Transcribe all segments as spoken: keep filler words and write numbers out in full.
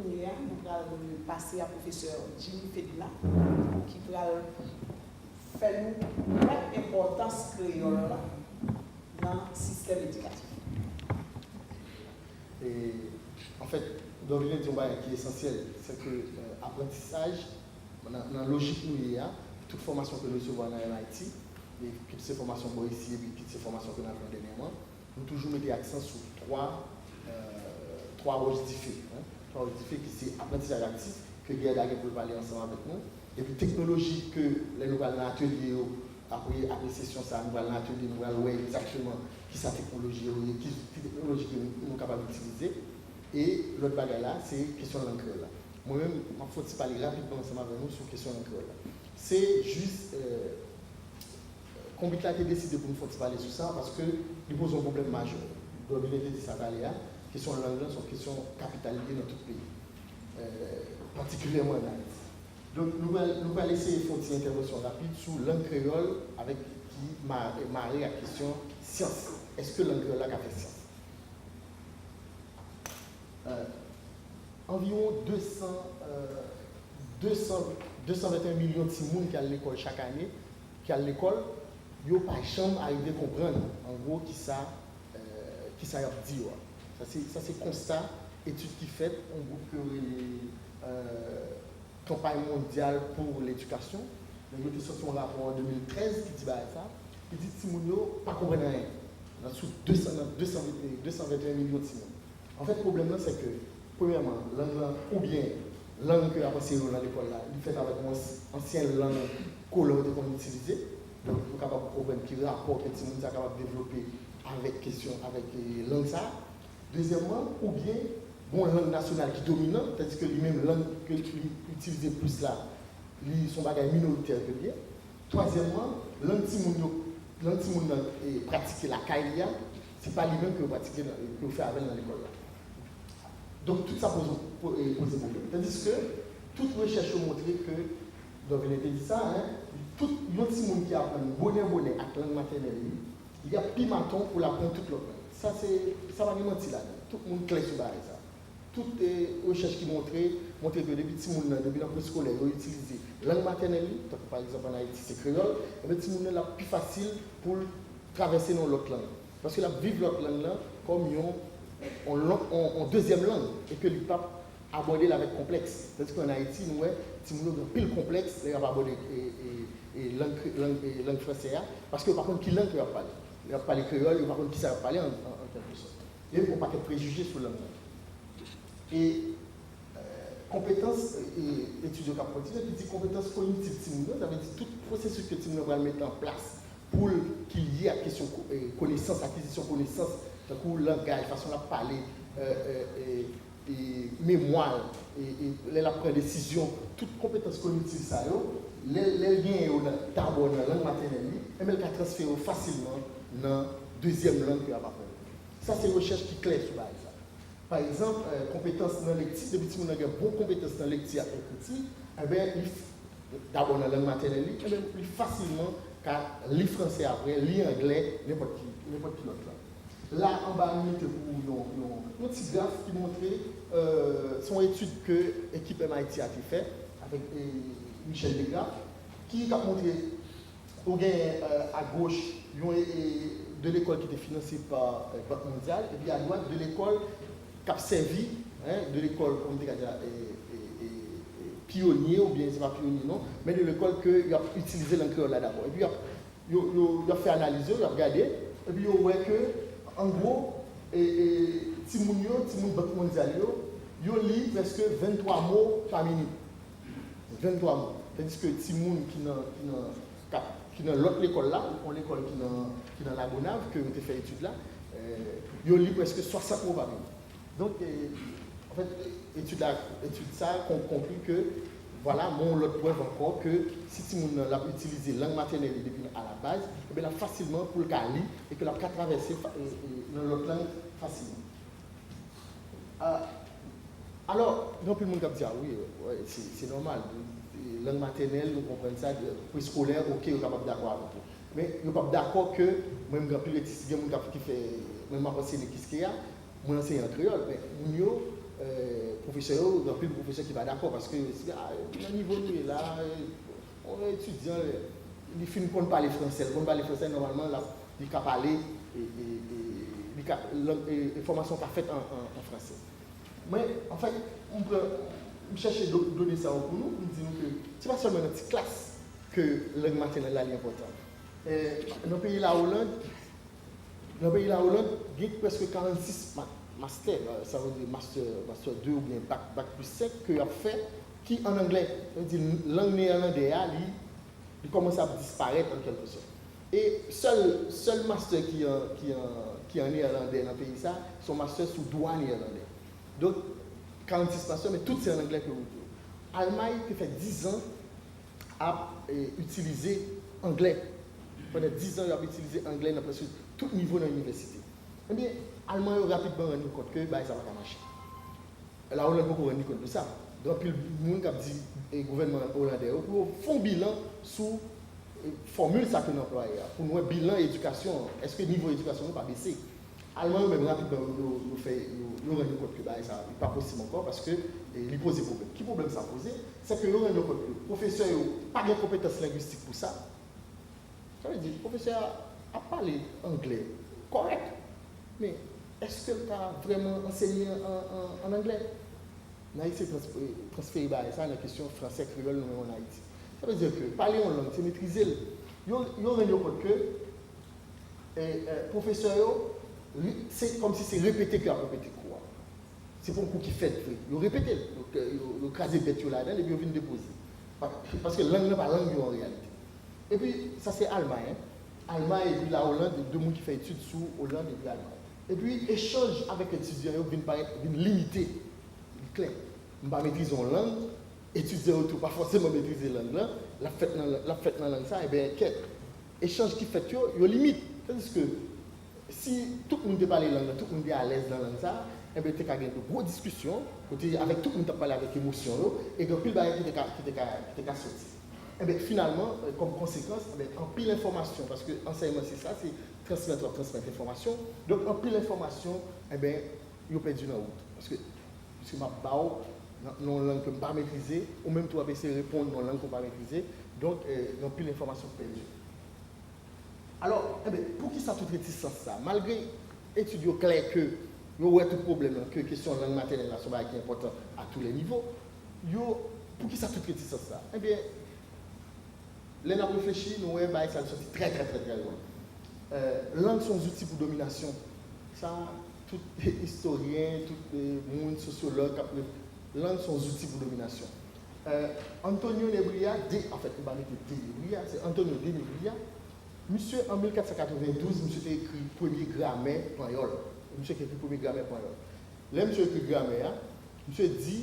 Kounye a, nou pral pase a pwofesè Jimmy Fedna, ki pral fè nou wè enpòtans kreyòl la nan sistèm edikatif. E, anfèt, Dorvilien di yon bagay ki esansyèl, se ke aprantisaj, nan lojik nou ye a, tout fòmasyon ke nou resevwa nan M I T, kit se fòmasyon bò isi epi kit se fòmasyon ke n ap pran dènyèman, nou toujou mete aksan sou twa twa wòch dife. Twa wòch dife ki se aprantisaj aktif, ke Guerda gen pou l pale ansanm avèk nou, epi teknoloji ke lè nou pral nan atelye yo, apre apre sesyon sa a, nou pral nan atelye, nou pral wè egzakteman kisa teknoloji yo ye, ki teknoloji ke nou kapab itilize. E lòt bagay la, se kesyon lang kreyòl la. Mwen menm, m ap fè yon ti pale rapidman ansanm avèk nou sou kesyon lang kreyòl la. Se jis Konbit la te deside pou nou fè yon ti pale sou sa, paske li poze yon pwoblèm majè. Dorvilien te di sa talè a, kesyon lang lan se yon kesyon kapital li ye nan tout peyi, patikilyèman ann Ayiti. Donk, nou pral, nou pral eseye fè yon ti entèvansyon rapid sou lang kreyòl avèk ki mare ak kesyon syans. Èske lang kreyòl la ka fè syans? Anviwon de san, de san, de san venteyen milyon timoun ki al lekòl chak ane, ki al lekòl, yo pa janm arive konprann, an gwo, kisa, kisa y ap di yo a. Sa se, sa se konsta etid ki fèt, yon gwoup ke yo rele Kanpay mondyal pou ledikasyon. Donk, yo te sòti yon rapò an de mil trèz ki di bagay sa. Li di timoun yo pa konprann anyen nan sou de san, nan de san venteyen milyon timoun. Anfèt, pwoblèm nan, se ke, premyèman, lang lan, oubyen lang ke y ap anseye yo nan lekòl la, li fèt avèk yon ansyen lang kolon yo te konn itilize. Donk, nou kapab konprann ki rapò ke timoun sa kapab devlope avèk kesyon, avèk lang sa. Dezyèmman, oubyen gen yon lang nasyonal ki dominan, tandiske li menm lang ke li itilize plis la, li se yon bagay minoritè ke l ye. Twazyèmman, lang timoun yo, lang timoun nan pratike lakay li a, se pa li menm ke yo pratike, ke yo fè avè l nan lekòl la. Donk, tout sa poze, poze pwoblèm. Tandiske tout rechèch yo montre ke, Dorvilien te di sa, en, tout yon timoun ki aprann bonè bonè ak lang matènèl li, li ap pi maton pou l aprann tout lòt lang. Sa se, sa pa gen manti ladan. Tout moun klè sou bagay sa. Tout rechèch ki montre, montre ke depi timoun nan, depi nan preskolè, yo itilize lang matènèl li, tankou pa egzanp ann Ayiti se kreyòl, ebyen timoun nan l ap pi fasil pou l travèse nan yon lòt lang. Paske l ap viv lòt lang lan kòm yon, yon, yon dezyèm lang, e ke li p ap abòde l avèk konplèks. Tandiske ann Ayiti, nou wè, timoun yo gen anpil konplèks lè y ap abòde lang, lang, lang fransè a, paske yo pa konn ki lang ke y ap pale. Lè y ap pale kreyòl, yo pa konn kisa y ap pale an, an, an kèlkesòt. Gen yon pakèt prejije sou lang nan. E konpetans, etid yo k ap kontinye, ki di konpetans kognitif timoun yo, sa vle di tout pwosesis ke timoun yo pral mete an plas pou l ki lye ak kesyon konesans, akizisyon konesans, tankou langaj, fason l ap pale, memwa l, lè l ap pran desizyon, tout konpetans kognitif sa yo, lè, lè l genyen yo dabò nan lang matènèl li, enben l ka transfere yo fasilman nan dezyèm lang ke l ap aprann. Sa se rechèch ki klè sou bagay sa. Pa egzanp, konpetans nan lekti, depi timoun nan gen bon konpetans nan lekti ak ekriti, enben li, dabò nan lang matènèl li, enben li fasilman ka li fransè apre, li anglè, nenpòt ki, nenpòt ki lòt lang. La anba nou mete pou yon, yon, yon ti graf ki montre, se yon etid ke ekip M I T a te fè avèk Michel Degraff, ki t ap montre ou gen agoch yon de lekòl ki te finanse pa Bank Mondyal, epi adwat de lekòl k ap sèvi, de lekòl, kòm m te ka di a, pyonye, oubyen se pa pyonye non, men de lekòl ke y ap itilize lang kreyòl la dabò. Epi y ap, yo, yo, y ap fè analiz yo, y ap gade, epi yo wè ke, an gwo, timoun yo, timoun Bank Mondyal yo, yo li prèske venntwa mo pa minit. Venntwa mo. Tandiske timoun ki nan, ki nan, k ap, ki nan lòt lekòl la, yon lekòl ki nan, ki nan Lagonav, ke yo te fè etid la, yo li prèske swasant mo pa minit. Donk, anfèt, etid la, etid sa a konkli ke, vwala, men yon lòt prèv ankò ke si timoun nan l ap itilize lang matènèl li depi alabaz, enben l ap fasilman pou l ka li e ke l ap ka travèse nan lòt lang fasilman. Alò, gen anpil moun k ap di, a wi, se, se nòmal. Lang matènèl, nou konprann sa, preskolè, oke, yo kapab dakò avèk ou. Men, yo p ap dakò ke, mwen menm, gen anpil etid, gen moun k ap, ki fè, mwen menm m ap anseye nan Kiskeya, mwen anseye an kreyòl, men moun yo, Pwofesè yo, gen anpil pwofesè ki pa dakò, paske yo di, a, nan nivo nou ye la, yon etidyan, li fin konn pale fransè, li konn pale fransè, nòmalman, l ap, li ka pale, e, e, e, li ka, lang, e, e fòmasyon ka fèt an, an, an fransè. Mwen, anfèt, m pran, m chèche do, done sa yo pou nou, m di nou ke se pa sèlman nan ti klas ke lang matènèl la li enpòtan. E, nan peyi Lawoland, nan peyi Lawoland, gen prèske karannsis ma, mastè, sa vle di mastè, mastè de oubyen bak, bak plis senk ke y ap fè ki an anglè. Sa vle di lang neyèlandè a, li, li kòmanse ap disparèt an kèlke sòt. E sèl, sèl mastè ki an, ki an, ki an neyèlandè nan peyi sa, se yon mastè sou dwa neyèlandè. Donk, karannsis mastè, men tout se an anglè ke yo te. Almay te fè dizan ap, e, itilize anglè. Pandan dizan, y ap itilize anglè nan prèske tout nivo nan inivèsite. Ebyen, Alman yo rapidman rann yo kont ke bagay sa pa ka mache. Lawoland poko rann li kont de sa. Gen anpil moun k ap di, e, gouvènman olandè yo pou yo fè yon bilan sou, e, fòmil sa ke nou anplwaye a, pou nou wè bilan edikasyon an, èske nivo edikasyon nou pa bese. Alman yo menm rapidman yo, yo, yo fè, yo, yo rann yo kont ke bagay sa li pa posib ankò paske, e, li poze pwoblèm. Ki pwoblèm sa poze? Se ke yo rann yo kont ke pwofesè yo pa gen konpetans lengwistik pou sa. Sa vle di, pwofesè a ap pale anglè kòrèk, men èske l ka vrèman ansenye an, an, an anglè? N a eseye trans, transfere bagay sa nan kesyon fransè, kreyòl nou menm ann Ayiti. Sa vle di ke pale yon lang, se metrize l. Yo, yo rann yo kont ke, e, e, pwofesè yo, se kòmsi se repete ke y ap repete kou a. Se pa yon kou ki fèt vre. Yo repete l. Yo, yo, yo kraze bèt yo ladan l epi yo vin depoze. Pa, paske lang nan pa lang yo an reyalite. Epi, sa se Almay, en. Almay epi Lawoland, de moun ki fè etid sou Oland epi Almay. Epi, echanj avèk etidyan yo vin parèt, vin limite. Li klè. M pa metrize yon lang, etidyan yo tou pa fòseman metrize lang lan, l ap fèt nan, l ap fèt nan lang sa, ebyen, kèt. Echanj ki fèt yo, yo limite. Tandiske, si tout moun te pale lang nan, tout moun te alèz nan lang sa, enben, te ka gen de gwo diskisyon, kote avèk tout moun t ap pale avèk emosyon yo, e gen anpil bagay ki te ka, ki te ka, ki te ka soti. Enben, finalman, e, kòm konsekans, enben, anpil enfòmasyon, paske ansèyman se sa, se transmèt, w ap transmèt enfòmasyon. Donk, anpil enfòmasyon, enben, yo pèdi nan wout. Paske, paske m ap ba w nan, nan yon lang ke m pa metrize, ou menm tou w ap eseye reponn nan yon lang ke w pa metrize. Donk, e, gen anpil enfòmasyon k pèdi. Alò, enben, poukisa tout retisans sa? Malgre etid yo klè ke yo wè tout pwoblèm nan, ke kesyon lang matènèl la se yon bagay ki enpòtan à tous les niveaux, yo, poukisa tout retisans sa? Enben, lè n ap reflechi, nou wè bagay sa li soti trè, trè, trè, trè lwen. E, lang se yon zouti pou dominasyon. Sa, tout istoryen, tout, e, moun, sosyològ k ap ref, lang se yon zouti pou dominasyon. E, Antonio Nebria de, anfèt, m pa mete de Nebria, se Antonio de Nebria. Misye, an mil kat san katrevendouz, misye te ekri premye gramè panyòl. Misye te ekri premye gramè panyòl. Lè misye ekri gramè a, misye di,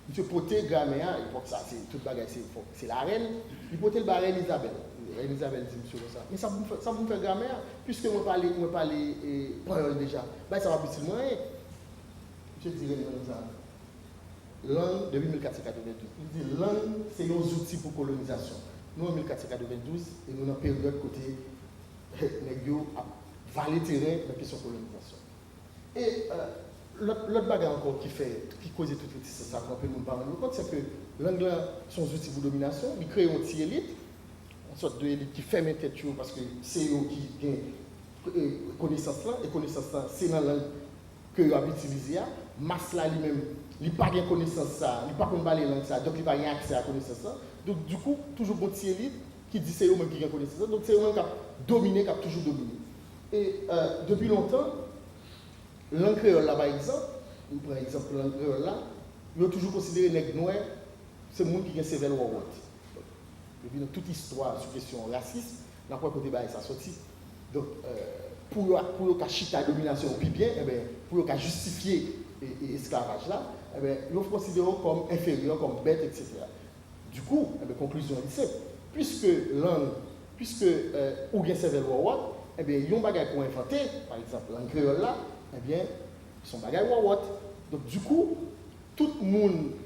misye pote gramè a, epòk sa, se, tout bagay, se, se larèn, li pote l ba rèn Izabèl. Rèn Izabèl di misye konsa, men sa pou m fè, sa pou m fè gramè a, piske mwen pale, mwen pale, e, panyòl deja, bagay sa p ap itil mwen anyen. Misye di rèn nan sa. Lang, depi mil kat san katrevendouz. Li di lang se yon zouti pou kolonizasyon. Nou an mil kat san katrevendouz e nou nan peryòd kote nèg yo ap vale teren nan kesyon kolonizasyon. E, e, lòt, lòt bagay ankò ki fè, ki koze tout retisans sa, ke anpil moun pa rann yo kont, se ke lang lan se yon zouti pou dominasyon, li kreye yon ti elit, yon sòt de elit ki fèmen tèt yo, paske se yo ki gen, e, konesans lan, e konesans lan, se nan lang ke yo ap itilize a, mas la li menm, li pa gen konesans sa, li pa konn pale lang sa, donk li pa gen aksè a konesans lan. Donk, dikou, toujou gon ti elit ki di se yo menm ki gen konesans lan, donk se yo menm k ap domine, k ap toujou domine. E, e, depi lontan, lang kreyòl la, pa egzanp, nou pran egzanp lang kreyòl la, yo toujou konsidere nèg nwè se moun ki gen sèvèl wòwòt. Depi nan tout istwa sou kesyon rasis, n ap wè kote bagay sa soti. Donk, e, pou yo, pou yo ka chita dominasyon yo pi byen, enben, pou yo ka jistifye, e, e, esklavaj la, enben, yo konsidere yo kòm enferyè, kòm bèt, etsetera. Dikou, enben, konklizyon an li senp. Piske lang, piske, e, ou gen sèvèl wòwòt, enben, yon bagay pou envante, pa egzanp, lang kreyòl la, enben, se yon bagay wòwòt. Donk, dikou, tout moun,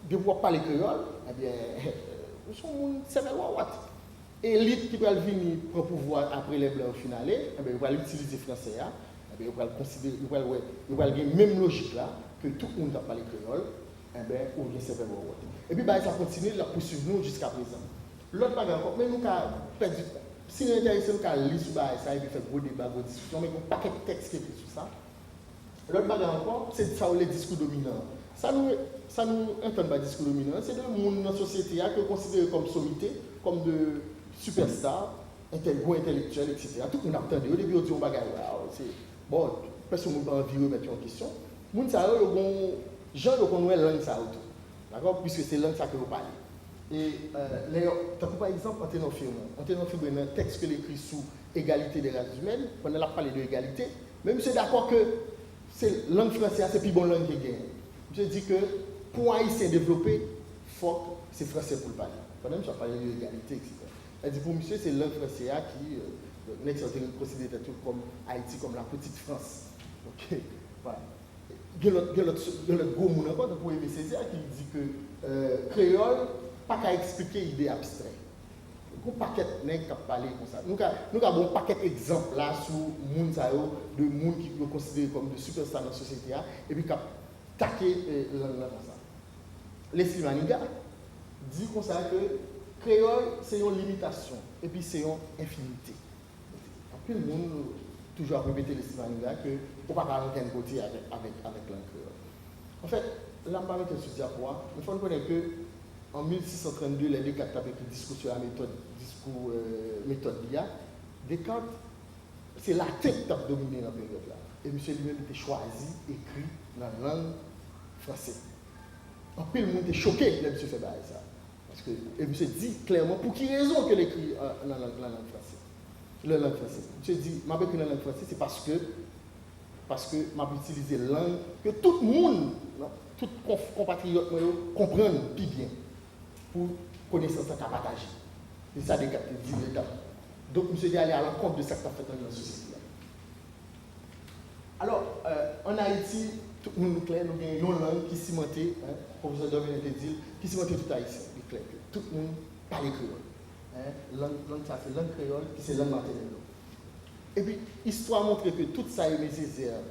depi w ap pale kreyòl, enben, ou se yon moun sèvèl wòwòt. Elit ki pral vini pran pouvwa apre lè blan yo fin ale, enben, yo pral itilize fransè a, enben, yo pral konsidere, yo pral wè, yo pral gen menm lojik la, ke tout moun k ap pale kreyòl, enben, ou gen sèvèl wòwòt. Epi bagay sa kontinye, l ap pouswiv nou jiska prezan. Lòt bagay ankò, men nou ka pèdi, si nou enterese, nou ka li sou bagay sa epi fè gwo deba, gwo diskisyon, men gen yon pakèt tèks ki ekri sou sa. Lòt bagay ankò, se sa yo rele diskou dominan an. Sa nou, sa nou antann pa diskou dominan an, se de moun nan sosyete a ke yo konsidere kòm somite, kòm de sipèsta, entè-, gwo entèlektyèl, etsetera. Tout moun ap tande yo, depi yo di yon bagay, waw, se, bon, pèsonn moun pa anvi remèt yo an kesyon. Moun sa yo, yo gon jan yo konn wè lang sa yo tou. Dakò? Piske se lang sa ke yo pale. E, euh, lè yo, tankou pa egzanp, Anténor Firmin. Anténor Firmin, nan tèks ke l ekri sou Égalité des races humaines, pandan l ap pale de egalite, men misye dakò ke se lang franse a, se pi bon lang ki genyen. Misye di ke pou Ayisyen devlope, fòk se franse pou l pale. Pandan misye ap pale de egalite, etsetera. Sa di pou misye, se lang franse a ki, euh, nèg sa yo te konsidere tèt yo kòm Ayiti, kòm la petite France. Ok? Voilà. Gen lòt, gen lòt, gen lòt gwo moun ankò, tankou Aimé Césaire, ki di ke, euh, kreyòl pa ka eksplike ide abstrè. Gon pakèt nèg k ap pale konsa. Nou ka, nou ka ba yon pakèt egzanp la sou moun sa yo, de moun ki yo konsidere kòm de sipèsta nan sosyete a, epi k ap take, eh, lang nan konsa. Leslie Manigat di konsa ke kreyòl se yon limitasyon, epi se yon enfinite. Anpil moun toujou ap repete Leslie Manigat ke ou pa ka al okenn kote avèk, avèk, avèk lang kreyòl. Anfèt, la m pa mete l sou dyapo a, men fò n konnen ke an mil sis san trannde, lè Descartes t ap ekri Discours sur la méthode, diskou, euh, metòd li a, Descartes, se laten ki t ap domine nan peryòd la. E misye li menm, li te chwazi ekri nan lang franse. Anpil moun te choke lè misye fè bagay sa. Paske, e misye di klèman pou ki rezon ke l ekri, euh, nan lang, nan lang franse. Nan lang franse. Misye di, "M ap ekri nan lang franse, se paske, paske m ap itilize lang ke tout moun, tout konf-, konpatriyòt mwen yo konprann pi byen, pou konesans lan ka pataje." Se sa Descartes te di, Descartes. Donk, misye te ale alankont de sa k t ap fèt anndan sosyete a. Alò, euh, ann Ayiti, tout moun nou klè, nou gen yon lang ki simante, hein, pwofesè Dormelin te di l, ki simante tout Ayisyen. Li klè ke tout moun pale kreyòl. Hein, lang, lang sa se lang kreyòl, ki se lang matènèl nou. Epi, istwa montre ke tout sa Aimé Césaire,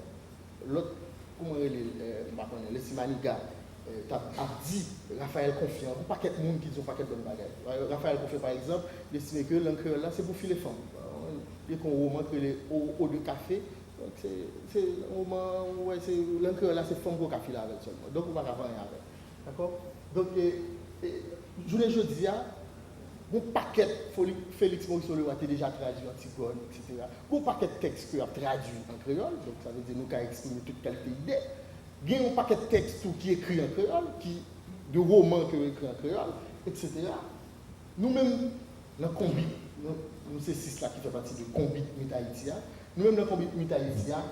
lòt, kouman rele l, euh, m pa konnen, Leslie Manigat, euh, t ap, ap di Raphaël Confiant, yon pakèt moun ki di yon pakèt bòn bagay. Raphaël Confiant, pa egzanp, li estime ke lang kreyòl la, se pou file fanm. Li ekri yon woman ki rele Eau, Eau de café. Donk, se, se yon woman, ou wè, se lang kreyòl la, se fanm ke w ka file avè l sèlman. Donk, ou pa ka fè anyen avè l. Dakò? Donk, e, e, jounen jodi a, gon pakèt Foli-, Félix Morisseau-Leroy te deja tradui Antigòn, etsetera. Gon pakèt tèks ke y ap tradui an kreyòl, donk sa vle di nou ka eksprime tout kalite ide. Gen yon pakèt tèks tou ki ekri an kreyòl, ki, de woman ke yo ekri an kreyòl, etsetera. Nou menm, nan Konbit, nou, nou se sis la ki fè pati de Konbit Mit Ayiti a. Nou menm nan Konbit Mit Ayiti a,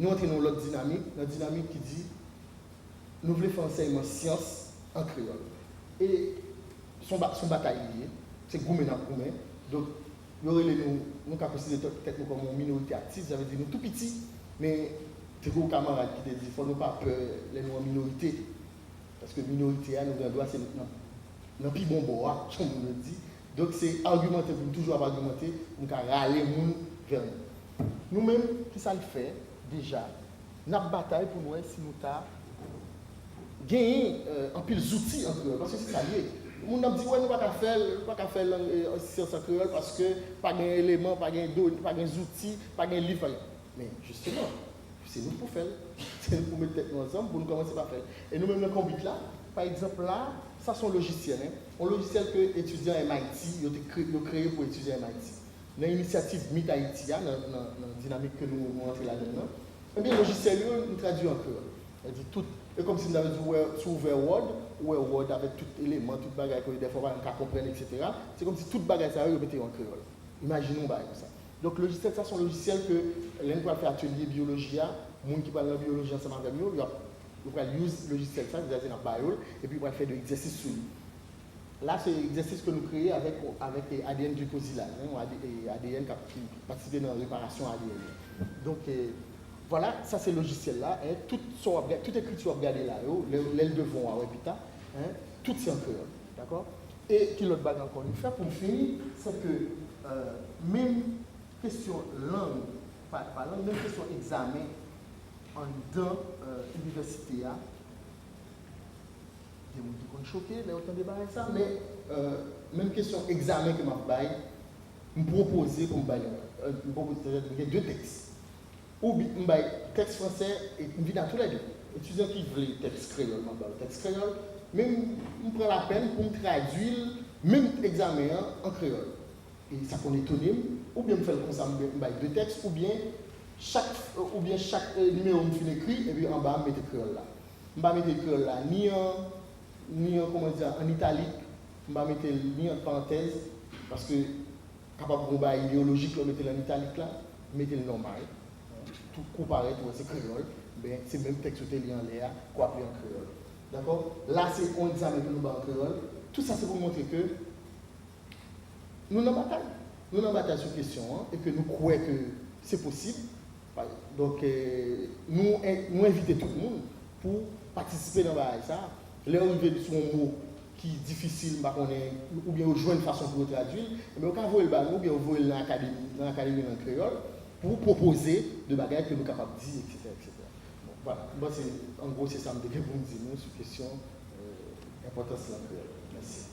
nou antre nan yon lòt dinamik, nan dinamik ki di, nou vle fè ansèyman syans an kreyòl. E se yon ba-, se yon batay li ye, se goumen n ap goumen. Donk, yo rele nou, nou ka konsidere tèt, tèt nou kòm yon minorite aktif, sa vle di nou tou piti, men te gen yon kamarad ki te di, fò nou pa pè lè nou an minorite, paske minorite a, nou gen dwa se nan, nan pi bon bò a, jan moun yo di. Donk, se agimante pou n toujou ap agimante, pou n ka rale moun vè nou. Nou menm, ki sa n fè deja? N ap batay pou n wè si nou ta genyen, euh, anpil zouti an kreyòl, paske se sa l ye. Moun ap di, wè, nou pa ka fè l, nou pa ka fè lang, euh, syans an kreyòl, paske pa gen eleman, pa gen done, pa gen zouti, pa gen liv, pa gen. Men, jisteman, se nou k pou fè l. Se nou k pou met tèt nou ansanm pou nou kòmanse pa fè l. E nou menm nan Konbit la, pa egzanp la, sa se yon lojisyèl, hein. Yon lojisyèl ke etidyan M I T, yo te kre-, yo kreye pou etidyan M I T. Nan inisyativ Mit Ayiti a, nan, nan, nan dinamik ke nou, nou antre ladan l lan, ebyen, lojisyèl yo, nou tradui an kreyòl. Sa di tout, e kòmsi m ta vle di, ou wè, si w ouvè Word, ou wè Word avèk tout eleman, tout bagay ke dèfwa ou pa menm ka konprann, etsetera. Se kòmsi tout bagay sa yo, yo mete yo an kreyòl. Imajine yon bagay konsa. Donk, lojisyèl sa, se yon lojisyèl ke lè n pral fè atelye biyoloji a, moun ki pral nan biyoloji ansanm avè m yo, yo ap, yo pral use lojisyèl sa, sètadi n ap ba yo l, epi yo pral fè de egzèsis sou li. La, se egzèsis ke nou kreye avèk, avèk, eh, A D N glycosylase, hein, yon A D, eh, A D N k ap, ki patisipe nan reparasyon A D N yo. Donk, eh, vwala, sa se lojisyèl la, hein, tout sa w ap gade, tout ekriti w ap gade la yo, lè, lè l devan w a wè pita, hein, tout se an kreyòl, dakò? E ki lòt bagay ankò nou fè pou n fini, se ke, euh, menm kesyon lang, pa, pa lang, menm kesyon egzamen, anndan euh, inivèsite a. Gen moun ki konn choke lè yo tande bagay sa, men euh, menm kesyon egzamen ke m ap bay, m pwopoze pou m bay euh, m pwopoze, sètadi m gen de tèks. Oubyen m bay tèks fransè e m vin a toulède. Etidyan ki vle tèks kreyòl, m ap ba yo tèks kreyòl, men m pran lapèn pou m tradui l, menm egzamen an, an kreyòl. E sa konn etone m, oubyen m fè l konsa, m bay de tèks, oubyen chak, oubyen chak nimewo m fin ekri, epi anba a m mete kreyòl la. M pa mete kreyòl la ni an, ni an, kòman di, an italik, m pa mete l ni ant parantèz, paske kapab gen yon bagay ideyolojik lè w mete l an italik la, mete l nòmal. Tout kou parèt, ou wè se kreyòl, ben se menm tèks ou te li anlè a, k w ap li an kreyòl. Dakò? La se yon egzamen ke nou bay an kreyòl. Tout sa se pou montre ke nou nan batay. Nou nan batay sou kesyon an e ke nou kwè ke se posib. Donk, nou, nou envite tout moun pou patisipe nan bagay sa. Lè yo rive sou yon mo ki difisil, m pa konnen, oubyen yo jwenn fason pou yo tradui l, ebyen yo ka voye l ba nou, oubyen yo voye l nan akademi, nan akademi lang kreyòl, pou pwopoze de bagay ke nou kapab di, etsetera, etsetera. Bon, vwala, m panse, an gwo, se sa m te gen pou m di nou sou kesyon enpòtans lang kreyòl. Mèsi.